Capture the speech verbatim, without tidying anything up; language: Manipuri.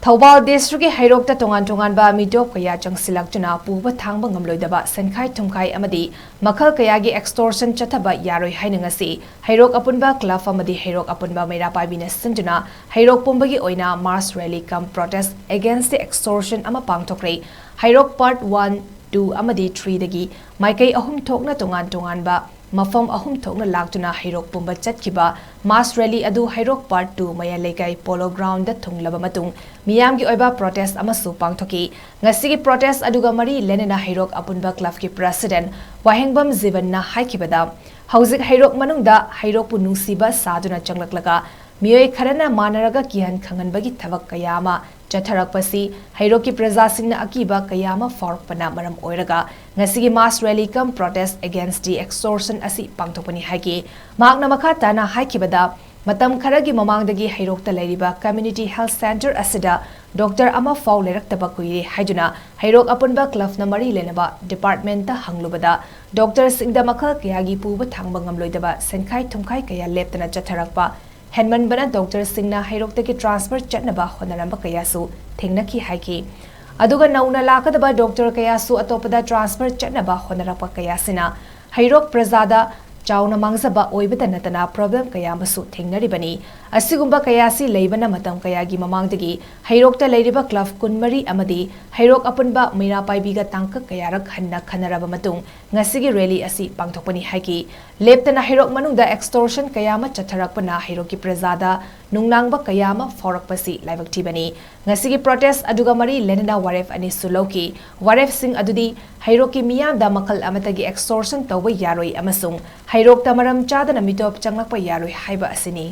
ꯊꯧꯕꯥꯜ ꯗꯤꯁꯇ꯭ꯔꯤꯛꯀꯤ ꯍꯩꯔꯣꯛꯇ ꯇꯣꯉꯥꯟ ꯇꯣꯉꯥꯟꯕ ꯃꯤꯇꯣꯞ ꯀꯌꯥ ꯆꯪꯁꯤꯜꯂꯛꯇꯨꯅ ꯄꯨꯕ ꯊꯥꯡꯕ ꯉꯝꯂꯣꯏꯗꯕ ꯁꯦꯟꯈꯥꯏ ꯊꯨꯝꯈꯥꯏ ꯑꯃꯗꯤ ꯃꯈꯜ ꯀꯌꯥꯒꯤ extortion ꯆꯠꯊꯕ ꯌꯥꯔꯣꯏ ꯍꯥꯏꯅ ꯉꯁꯤ ꯍꯩꯔꯣꯛ ꯑꯄꯨꯟꯕ club ꯑꯃꯗꯤ ꯍꯩꯔꯣꯛ ꯑꯄꯨꯟꯕ ꯃꯩꯔꯥ ꯄꯥꯏꯕꯤꯅ ꯁꯤꯟꯗꯨꯅ ꯍꯩꯔꯣꯛ ꯄꯨꯝꯕꯒꯤ ꯑꯣꯏꯅ mass rally cum protest against the extortion ꯑꯃ ꯄꯥꯡꯊꯣꯛꯈ꯭ꯔꯦ꯫ ꯍꯩꯔꯣꯛ part one, two ꯑꯃꯗꯤ three ꯗꯒꯤ ꯃꯥꯏꯀꯩ ꯑꯍꯨꯝ ꯊꯣꯛꯅ ꯇꯣꯉꯥꯟ ꯇꯣꯉꯥꯟꯕ ꯃꯐꯝ ꯑꯍꯨꯝ ꯊꯣꯛꯅ ꯂꯥꯛꯇꯨꯅ ꯍꯩꯔꯣꯛ ꯄꯨꯝꯕ ꯆꯠꯈꯤꯕ mass rally ꯑꯗꯨ ꯍꯩꯔꯣꯛ part two ꯃꯌꯥꯏ ꯂꯩꯀꯥꯏ Polo Ground ꯗ ꯊꯨꯡꯂꯕ ꯃꯇꯨꯡ ꯃꯤꯌꯥꯝꯒꯤ ꯑꯣꯏꯕ protest ꯑꯃꯁꯨ ꯄꯥꯡꯊꯣꯛꯈꯤ꯫ ꯉꯁꯤꯒꯤ protest ꯑꯗꯨꯒ ꯃꯔꯤ ꯂꯩꯅꯅ ꯍꯩꯔꯣꯛ ꯑꯄꯨꯟꯕ club ꯀꯤ president ꯋꯥꯍꯦꯡꯕꯝ ꯖꯤꯕꯟꯅ ꯍꯥꯏꯈꯤꯕꯗ, ꯍꯧꯖꯤꯛ ꯍꯩꯔꯣꯛ ꯃꯅꯨꯡꯗ ꯍꯩꯔꯣꯛꯄꯨ ꯅꯨꯡꯁꯤꯕ ꯁꯥꯗꯨꯅ ꯆꯪꯂꯛꯂꯒ ꯃꯤꯑꯣꯏ ꯈꯔꯅ ꯃꯥꯟꯅꯔꯒ ꯀꯤꯍꯟ ꯈꯪꯍꯟꯕꯒꯤ ꯊꯕꯛ ꯀꯌꯥ ꯑꯃ ꯆꯠꯊꯔꯛꯄꯁꯤ ꯍꯩꯔꯣꯛꯀꯤ ꯄ꯭ꯔꯖꯥꯁꯤꯡꯅ ꯑꯀꯤꯕ ꯀꯌꯥ ꯑꯃ ꯐꯥꯎꯔꯛꯄꯅ ꯃꯔꯝ ꯑꯣꯏꯔꯒ ꯉꯁꯤꯒꯤ mass rally cum protest against the extortion ꯑꯁꯤ ꯄꯥꯡꯊꯣꯛꯄꯅꯤ ꯍꯥꯏꯈꯤ꯫ ꯃꯍꯥꯛꯅ ꯃꯈꯥ ꯇꯥꯅ ꯍꯥꯏꯈꯤꯕꯗ, ꯃꯇꯝ ꯈꯔꯒꯤ ꯃꯃꯥꯡꯗꯒꯤ ꯍꯩꯔꯣꯛꯇ ꯂꯩꯔꯤꯕ community health centre ꯑꯁꯤꯗ doctor ꯑꯃ ꯐꯥꯎ ꯂꯩꯔꯛꯇꯕ ꯀꯨꯏꯔꯦ ꯍꯥꯏꯗꯨꯅ ꯍꯩꯔꯣꯛ ꯑꯄꯨꯟꯕ club ꯅ ꯃꯔꯤ ꯂꯩꯅꯕ department ꯇ ꯍꯪꯂꯨꯕꯗ, doctor ꯁꯤꯡꯗ ꯃꯈꯜ ꯀꯌꯥꯒꯤ ꯄꯨꯕ ꯊꯥꯡꯕ ꯉꯝꯂꯣꯏꯗꯕ ꯁꯦꯟꯈꯥꯏ ꯊꯨꯝꯈꯥꯏ ꯀꯌꯥ ꯂꯦꯞꯇꯅ ꯆꯠꯊꯔꯛꯄ ꯍꯦꯟꯃꯟꯕꯅ doctor ꯁꯤꯡꯅ ꯍꯩꯔꯣꯛꯇꯒꯤ transfer ꯆꯠꯅꯕ ꯍꯣꯠꯅꯔꯝꯕ ꯀꯌꯥꯁꯨ ꯊꯦꯡꯅꯈꯤ ꯍꯥꯏꯈꯤ꯫ ꯑꯗꯨꯒ ꯅꯧꯅ ꯂꯥꯛꯀꯗꯕ doctor ꯀꯌꯥꯁꯨ ꯑꯇꯣꯞꯄꯗ transfer ꯆꯠꯅꯕ ꯍꯣꯠꯅꯔꯛꯄ ꯀꯌꯥꯁꯤꯅ ꯍꯩꯔꯣꯛ ꯄ꯭ꯔꯖꯥꯗ ꯆꯥꯎꯅ ꯃꯥꯡꯖꯕ ꯑꯣꯏꯕꯇ ꯅꯠꯇꯅ problem ꯀꯌꯥ ꯑꯃꯁꯨ ꯊꯦꯡꯅꯔꯤꯕꯅꯤ꯫ ꯑꯁꯤꯒꯨꯝꯕ ꯀꯌꯥꯁꯤ ꯂꯩꯕꯅ ꯃꯇꯝ ꯀꯌꯥꯒꯤ ꯃꯃꯥꯡꯗꯒꯤ ꯍꯩꯔꯣꯛꯇ ꯂꯩꯔꯤꯕ club ꯀꯨꯟꯃꯔꯤ ꯑꯃꯗꯤ ꯍꯩꯔꯣꯛ ꯑꯄꯨꯟꯕ ꯃꯩꯔꯥ ꯄꯥꯏꯕꯤꯒ ꯇꯥꯡꯀꯛ ꯀꯌꯥꯔꯛ ꯍꯟꯅ ꯈꯟꯅꯔꯕ ꯃꯇꯨꯡ ꯉꯁꯤꯒꯤ rally ꯑꯁꯤ ꯄꯥꯡꯊꯣꯛꯄꯅꯤ ꯍꯥꯏꯈꯤ꯫ ꯂꯦꯞꯇꯅ ꯍꯩꯔꯣꯛ ꯃꯅꯨꯡꯗ extortion ꯀꯌꯥ ꯑꯃ ꯆꯠꯊꯔꯛꯄꯅ ꯍꯩꯔꯣꯛꯀꯤ ꯄ꯭ꯔꯖꯥꯗ ꯅꯨꯡꯅꯥꯡꯕ ꯀꯌꯥ ꯑꯃ ꯐꯥꯎꯔꯛꯄꯁꯤ ꯂꯥꯏꯕꯛ ꯊꯤꯕꯅꯤ꯫ ꯉꯁꯤꯒꯤ protest ꯑꯗꯨꯒ ꯃꯔꯤ ꯂꯩꯅꯅ ꯋꯥꯔꯦꯞ ꯑꯅꯤꯁꯨ ꯂꯧꯈꯤ꯫ ꯋꯥꯔꯦꯞꯁꯤꯡ ꯑꯗꯨꯗꯤ ꯍꯩꯔꯣꯛꯀꯤ ꯃꯤꯌꯥꯝꯗ ꯃꯈꯜ ꯑꯃꯠꯇꯒꯤ extortion ꯇꯧꯕ ꯌꯥꯔꯣꯏ ꯑꯃꯁꯨꯡ ꯍꯩꯔꯣꯛꯇ ꯃꯔꯝ ꯆꯥꯗꯅ ꯃꯤꯇꯣꯞ ꯆꯪꯂꯛꯄ ꯌꯥꯔꯣꯏ ꯍꯥꯏꯕ ꯑꯁꯤꯅꯤ꯫